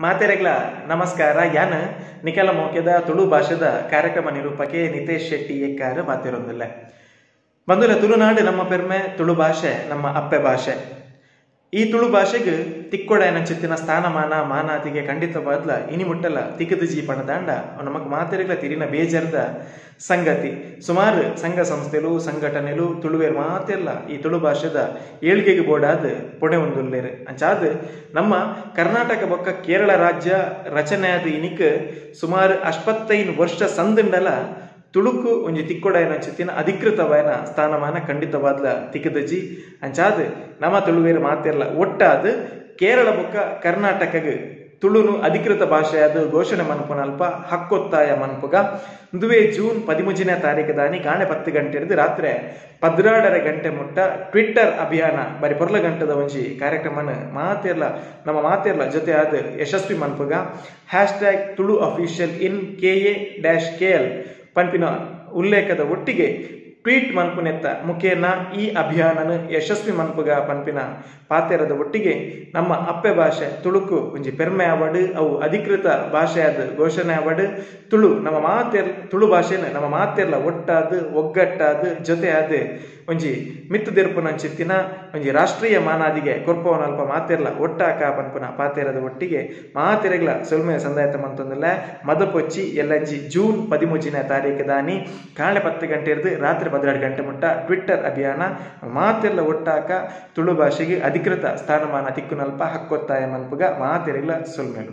ಮಾತೆರೆಗ್ಲ ನಮಸ್ಕಾರ. ಯಾನ್ ನಿಕಲ ಮೋಕೆದ ತುಳು ಭಾಷೆದ ಕಾರ್ಯಕ್ರಮ ನಿರೂಪಕೆ ನಿತೇಶ್ ಶೆಟ್ಟಿ ಎಕ್ಕಾರು ಮಾತಿರೊಂದಿಲ್ಲ. ಬಂಧುಲ, ತುಳುನಾಡು ನಮ್ಮ ಪೆರ್ಮೆ, ತುಳು ಭಾಷೆ ನಮ್ಮ ಅಪ್ಪೆ ಭಾಷೆ. ಈ ತುಳು ಭಾಷೆಗೆ ತಿಕ್ಕೊಡಾಯನಂಚಿತ್ತಿನ ಸ್ಥಾನಮಾನ ಮಾನಾತಿಗೆ ಖಂಡಿತವಾದ್ಲ ಇನಿ ಮುಟ್ಟಲ ತಿಕ್ಕದ ಜೀಪಣ ದಾಂಡ ನಮಗ್ ಮಾತೆರೆಗ್ಲ ತಿರಿನ ಬೇಜಾರದ ಸಂಗತಿ. ಸುಮಾರು ಸಂಘ ಸಂಸ್ಥೆಲು ಸಂಘಟನೆಲು ತುಳುವೇರ್ ಮಾತೆಲ್ಲ ಈ ತುಳು ಭಾಷೆದ ಏಳ್ಗೆಗೆ ಬೋಡಾದ ಪೊಣೆ ಒಂದುಲ್ಲೇರು. ಅಂಚಾದ ನಮ್ಮ ಕರ್ನಾಟಕ ಬೊಕ್ಕ ಕೇರಳ ರಾಜ್ಯ ರಚನೆ ಆದ ಇನಿಕ್ ಸುಮಾರು 55 ವರ್ಷ ಸಂದಿಂಡಲ ತುಳುಕು ಒಂಜಿ ತಿಕ್ಕೊಡಾಯನಂಚಿತ್ತಿನ ಅಧಿಕೃತವಾಯನ ಸ್ಥಾನಮಾನ ಖಂಡಿತವಾದ್ಲ ತಿಕ್ಕದಜಿ. ಅಂಚಾದ ನಮ್ಮ ತುಳುವೇರು ಮಾತೆರ್ಲ ಒಟ್ಟಾದ ಕೇರಳ ಬೊಕ್ಕ ಕರ್ನಾಟಕಗ್ ತುಳುನು ಅಧಿಕೃತ ಭಾಷೆಯಾದ ಘೋಷಣೆ ಮನ್ಪುನಲ್ಪ ಹಕ್ಕೊತ್ತಾಯ ಮನ್ಪುಗ ಇಂದುವೇ ಜೂನ್ 13ನೇ ತಾರೀಕು ದಾನಿ ಕಾಣೆ 10 ಗಂಟೆ ಹಿಡಿದು ರಾತ್ರಿ 12.30 ಗಂಟೆ ಮುಟ್ಟ ಟ್ವಿಟ್ಟರ್ ಅಭಿಯಾನ ಬರಿ ಪೊರ್ಲ ಗಂಟದ ಒಂಜಿ ಕಾರ್ಯಕ್ರಮನ ಮಾತೆರ್ಲ ನಮ್ಮ ಮಾತೆರ್ಲ ಜೊತೆ ಆದ ಯಶಸ್ವಿ ಮನ್ಪುಗ #Tulu official in KA-KL ಪನ್ಪಿನ ಉಲ್ಲೇಖದ ಒಟ್ಟಿಗೆ ಟ್ವೀಟ್ ಮನ್ಪುನೆತ್ತ ಮುಖೇನ ಈ ಅಭಿಯಾನನ ಯಶಸ್ವಿ ಮನ್ಪುಗ ಪನ್ಪಿನ ಪಾತೆರದ ಒಟ್ಟಿಗೆ ನಮ್ಮ ಅಪ್ಪೆ ಭಾಷೆ ತುಳುಕು ಒಂಜಿ ಪೆರ್ಮೆ ಆವಡ್, ಅವು ಅಧಿಕೃತ ಭಾಷೆಯಾದ ಘೋಷಣೆ ಆವಡ್, ತುಳು ನಮ್ಮ ಮಾತೆರ್ ತುಳು ಭಾಷೆನ ನಮ್ಮ ಮಾತೆರ್ಲ ಒಟ್ಟಾದ ಒಗ್ಗಟ್ಟಾದ ಜೊತೆಯಾದ ಒಂಜಿ ಮಿತ್ತು ದೆರ್ಪುನಂಚಿತ್ತಿನ ಒಂಜಿ ರಾಷ್ಟ್ರೀಯ ಮಾನಾದಿಗೆ ಕೊರ್ಪವನಲ್ಪ ಮಾತೆರ್ಲ ಒಟ್ಟಾಕ ಪನ್ಪುನ ಪಾತೆರದ ಒಟ್ಟಿಗೆ ಮಾತೆರೆಗ್ಲ ಸೊಲ್ಮೆ ಸಂದಾಯತ ಮಂತೊಂದಿಲ್ಲ. ಮದಪೊಚ್ಚಿ ಎಲ್ಲಂಜಿ ಜೂನ್ 13ನೇ ತಾರೀಕು ದಾನಿ ಕಾಳೆ 10 ಗಂಟೆ ಹಿಡಿದು ರಾತ್ರಿ 12 ಗಂಟೆ ಮುಟ್ಟ ಟ್ವಿಟ್ಟರ್ ಅಭಿಯಾನ ಮಾತೆರ್ಲ ಒಟ್ಟಾಕ ತುಳು ಭಾಷೆಗೆ ಅಧಿಕೃತ ಸ್ಥಾನಮಾನ ತಿಕ್ಕುನಲ್ಪ ಹಕ್ಕೊತ್ತಾಯ ಮನ್ಪುಗ ಮಾತೆರೆಗ್ಲ ಸೊಲ್ಮೆಲು.